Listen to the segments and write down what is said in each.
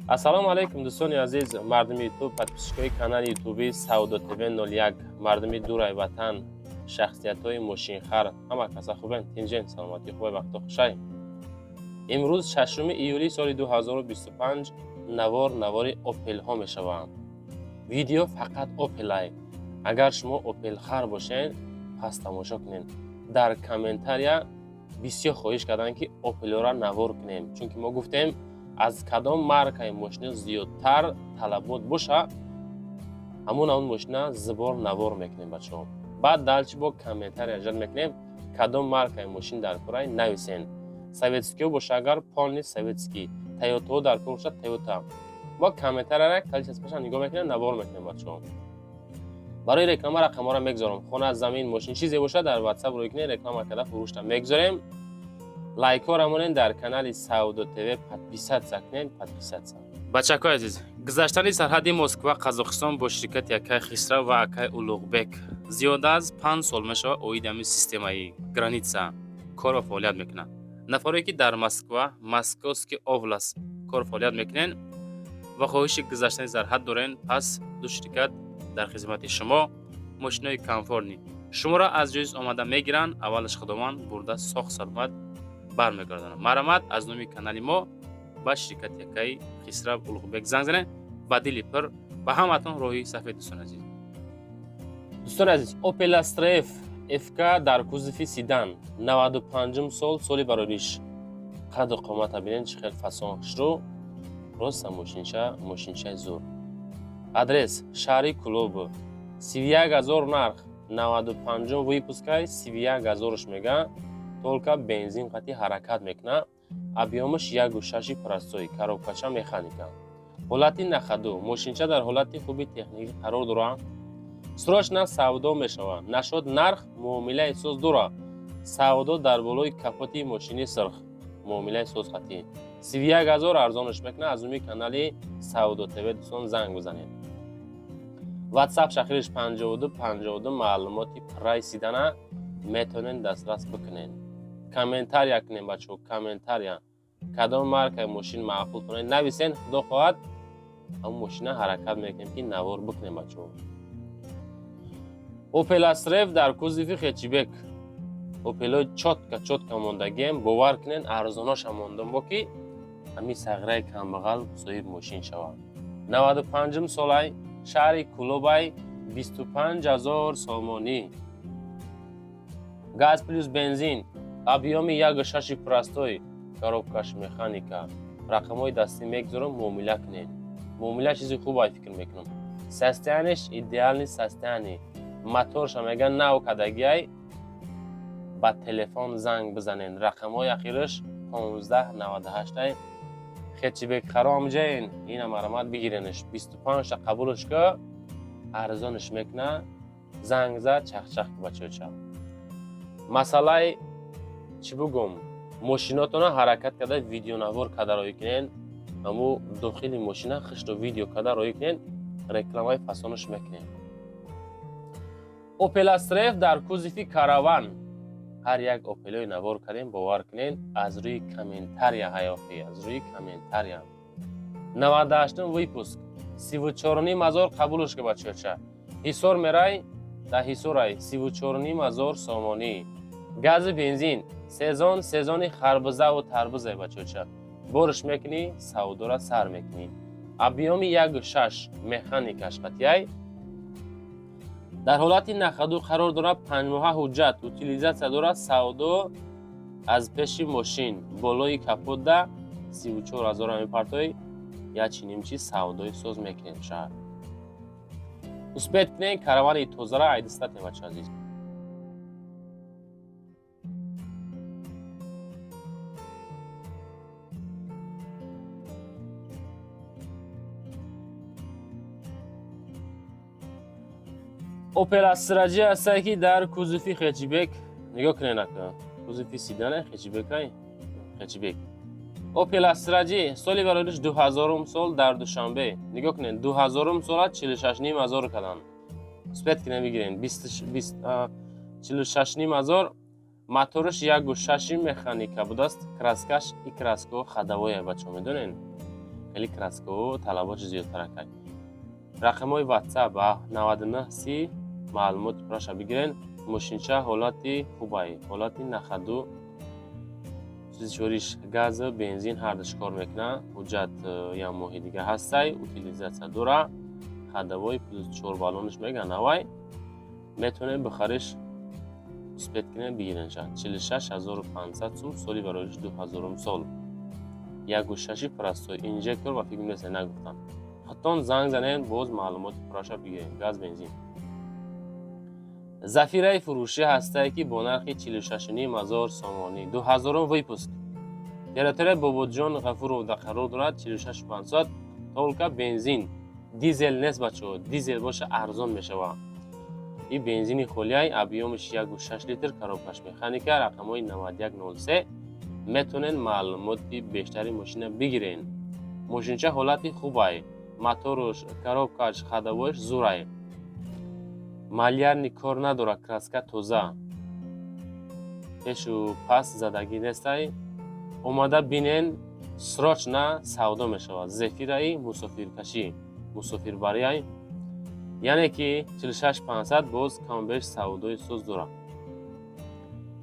Ассалому алайкум, дӯстони азиз, мардуми Ютуб, подписчикои канали Ютуби Савдо ТВ 01, мардуми дурай ватан, шахсиятҳои мошинхар, ҳама каса хубен, тинҷен, саломатӣ хубе, вақто хушай. Имрӯз 6 июли соли 2025 навор навори Опелҳо мешаванд. Видео фақат Опелай. Агар шумо Опелхар бошед, пас тамошо кунед. Дар комментария бисёр хоҳиш карданд, ки Опелҳоро навор кунем, чунки мо гуфтем, аз кадом маркаи мошина зиёдтар талабот боша, ҳамон ҳамон мошина зибор навор мекунем, бачаҳо. Баъд дальше бо комментария жад мекунем, кадом маркаи мошин дар курай нависен. Советскиҳо боша агар, полный советский, Тойотаҳо дар кор бошад, Тойота. Мо комментарияра количествоша нигоҳ мекунем, навор мекунем, бачаҳо. Барои реклама рақамҳоро мегузорам. Хона, замин, мошин, чизе бошад, дар Ватсап рӯй кунед, реклама карда фурӯшта мегузорем. Лайкҳоро монед, дар канали Савдо ТВ подписаться кунед, подписаться. Бачакҳои азиз, гузаштани сарҳади Москва, Қазоқистон бо ширкати акай Хисрав ва акай Улуғбек зиёда аз 5 сол мешавад, оиди ҳамин системаи граница кор ва фаъолият мекунад. Нафаре ки дар Москва, Московский область кор фаъолият мекунед ва хоҳиши гузаштани сарҳад дорен, пас ду ширкат дар хизмати шумо. Мошинои комфортный шуморо аз ҷоиз омада мегиранд, аввалаш худованд бурда, соғ саломат бармегардонад. Марҳамат, аз номи канали мо ба ширкати акаи Хисрав Улуғбек занг занед. Ба дили пир ба ҳаматон роҳи сафед, дӯстони азиз. Дӯстони азиз, Opel Astra F FK дар кузови седан, 95 сол, соли барориш. Қаду қомата бинед, чӣ хел фасон, хушрӯ, роста мошинча, мошинчаи зур. Адрес шаҳри Кӯлоб, 31 000 нарх, 95 выпускай, 31 000-ш мега. Только бензин қати ҳаракат мекунад, объёмаш 1,6, простой, коробкача механика. Ҳолати на ходу, мошинча дар ҳолати хуби техникӣ қарор дорад. Срочно савдо мешавад. Нашод нарх муомилаи соз дорад. Савдо дар болои капоти мошини сирх, муомилаи соз хатӣ. 31 000 арзонаш мекунад. Аз номи канали Савдо ТВ, дӯстон, занг бизанед. Ватсап шахириш 52 52. Маълумоти прай седана метавонед дастрас бикунед. Комментария кунед, бачаҳо, комментария, кадом маркаи мошин маъқул кунед, нависен. Худо хоҳад, ҳамон мошина ҳаракат мекунем, ки навор бикунем, бачаҳо. Опел Астра Ф дар кузови хэтчбек. Опелои чётко, чётко мондагием, бовар кунед, арзоноша мондам, бо ки ҳамин сағираи камбағал соҳиб мошин шавад. 95-ум солай, шаҳри Кӯлобай, 25 000 сомонӣ, газ плюс бензин, объёми 1,6, простой, коробкаш механика. Рақамҳои дастӣ мегузорам, муомила кунед. Муомила чизи хуб, ай фикр мекунам. Состояниеш идеальный состояние, моторша меган нав кадагиай. Ба телефон занг бизанед, рақамҳои ахираш 1598. Хэтчбек харом ҷаен, ина марҳамат, бигиренаш. 25-та қабулш ка, арзонаш мекуна. Занг зад, чахчах ки, бачоча. Масъалаи чӣ бугум, мошинотона ҳаракат карда видеонавор карда роӣ кунед. Ҳаму дохили мошина хишто видео карда роӣ кунед, рекламаи фасонаш мекунем. Опел Астра Ф дар кузови Караван. Ҳар як Опелои навор кардем, бовар кунед, аз рӯи комментария ҳаёфӣ, аз рӯи комментария. 98 выпуск, 34 500 қабулш ка, бачача. Ҳисор мерай, дар Ҳисорай, 34 500 сомонӣ, гази бензин. Сезон сезони харбузаву тарбузай, бачача. Борш мекунӣ, савдора сар мекунӣ. Объёми 1,6, механикаш қатияй, дар ҳолати на ходу қарор дорад, 5 моҳа ҳуҷҷат, утилизация дорад. Савдо аз пеши мошин болои капота 34 000 мепартои, ячинимчи савдои соз мекунем. Шаҳр успеть кунем, Каравани тозара айдистатем, бача азиз. Опел Астра J ҳастае, ки дар кузови хэтчбек. Нигоҳ кунед, ака, кузови седане, хэтчбекай, хэтчбек. Опел Астра J, соли барориш 2000 сол, дар Душанбе. Нигоҳ кунед, 2000 сола, 46 500 карданд. Успеть кунед, бигирен. 46 500, мотораш 1,6, механика будааст. Краскаш и краскао ходовоя, бачаҳо, медонед. Хеле краскао талаботи зиёдтаракай. Рақамҳои WhatsApp 99 30, маълумоти пурраша бигирен. Мошинча ҳолати хубай, ҳолати на ходу, сӯзишвориш газу бензин ҳардуш кор мекунад. Ҳуҷҷат як моҳи дига ҳастай, утилизация дора, ходовой плюс чор баллонаш мега навай. Метавонед бихариш, успеть кунед, бигиренша. 46 500 сум, соли бароиш 2000 сол, яку шаши простой, инжектор ва фикр нест, нагуфтам. Худтон занг занед, боз маълумоти пурраша бигиред. Газ, бензин. Зафираи фурӯшӣ ҳастае, ки бо нархи 46 500 сомонӣ, 2000 выпуск, территорияи Бобоҷон Ғафуровда қарор дорад. 46 500, только бензин, дизел нест, бачаҳо. Дизел боша, арзон мешавад. И бензини холияй, объём аш 1,6 литр, коробкаш механика, рақамҳои 9103. Метавонед маълумоти бештари мошина бигирен. Мошинча ҳолати хубай, моторуш, коробкаш, ходовой ш зурай, малярный кор надорад, краска тоза, пешу пас задагӣ нестай. Омада бинен, срочно савдо мешавад. Зефираи мусофиркашӣ, мусофирбарияй, яъне ки 46 500, боз камбеш савдои соз дорад.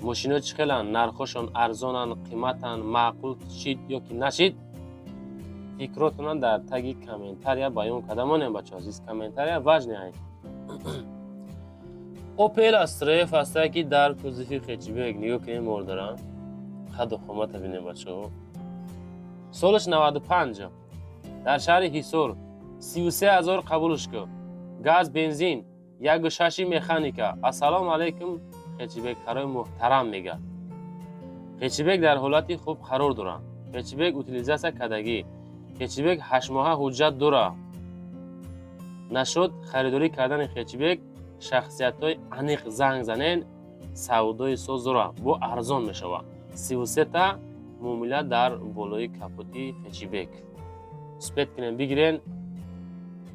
Мошино чӣ хеланд? Нархошон арзонанд, қиматанд, маъқул шид ё ки нашид? Фикротона дар таги комментария баён карда монем, бачаҳо азиз, комментария важный. Опел Астра Ф ҳастае, ки дар кузови хэтчбек. Нигоҳ кунем, мордара, қаду қомата бинем, бачаҳо. Солаш 95, дар шаҳри Ҳисор, 33 000 қабулш кун. Газ, бензин, яку шаши механика. Ассалому алайкум, хэтчбекҳарои муҳтарам, мега. Хэтчбек дар ҳолати хуб қарор дорад. Хэтчбек утилизация кардагӣ. Хэтчбек ҳаштмоҳа ҳуҷҷат дорад. Нашуд харидорӣ кардани хэтчбек, шахсиятҳои аниқ занг занен, савдои соз дорад, бо арзон мешавад. 33-та муомила дар болои капоти хэтчбек. Успеть кунем, бигирен.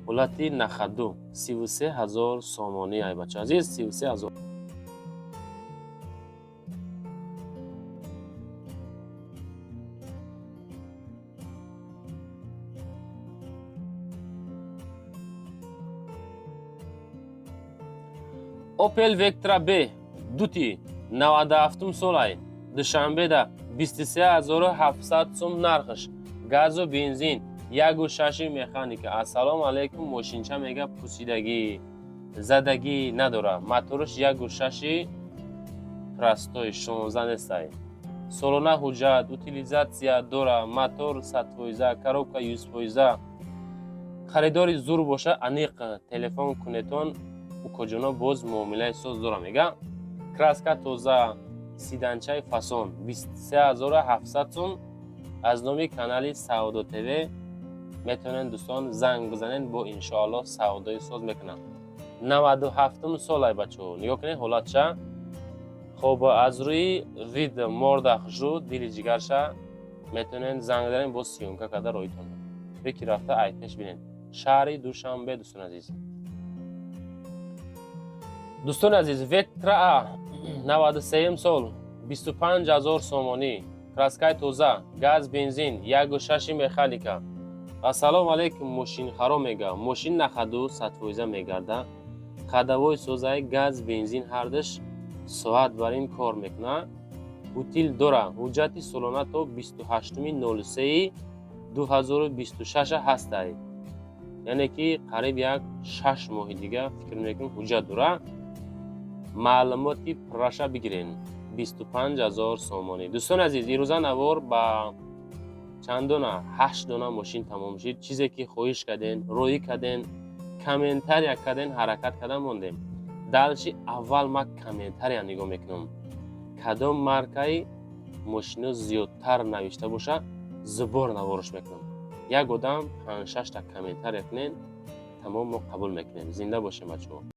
Ҳолати на ходу, 33 000 сомонӣ, ай бача азиз, 33 000. Опел Вектра Б дути, 97 солай, Душанбеда, 23 700 сум нархш, газу бензин, яку шаши механика. Ассалому алайкум, мошинча мега пусидагӣ, задагӣ надора. Моторш яку шаши простой, 16 нестай. Солона ҳуҷҷат, утилизация дора, мотор 100%, коробка 100%. Харидори зур боша, аниқ телефон кунетон, укоҷоно, боз муомилаи соз дора, мега. Краска тоза, седанчаи фасон, 23 700 сум. Аз номи канали Савдо ТВ метавонед, дӯстон, занг бизанед, бо иншоаллоҳ савдои соз мекунам. 97 солай, бачаҳо, нигоҳ кунед ҳолатша. Хоб, аз рӯи вид морда хушрӯ, дили ҷигарша. Метавонед занг занед, боз съёмка карда роитон беки рафта ай пеш бинед. Шаҳри Душанбе, дӯстони азиз. Дӯстони азиз, Вектра А, 93 сол, 25 000 сомонӣ, краскаи тоза, газ, бензин, яку шаши механика. Ассалому алайкум, мошинхаро, мега. Мошин на ходу, 100% мегарда, ходовой созаи, газ, бензин ҳардаш соат бар ин кор мекунад, утил дора. Ҳуҷҷати солона то 28.03 2026 ҳастай, яъне ки қариб як 6 моҳи дига, фикр мекунам, ҳуҷҷат дора. Маълумоти пурраша бигирен, 25 000 сомонӣ. Дӯстони азиз, ирӯза навор ба чанд дона, ҳашт дона мошин тамом шид. Чизе ки хоҳиш карден, роӣ карден, комментария карден, ҳаракат карда мондем. Дальше аввал ма комментария нигоҳ мекунам, кадом маркаи мошино зиёдтар навишта боша, зубор наворш мекунам. Як одам панҷ-шашта комментария кунен, тамом, мо қабул мекунем. Зинда бошем, бачаҳо.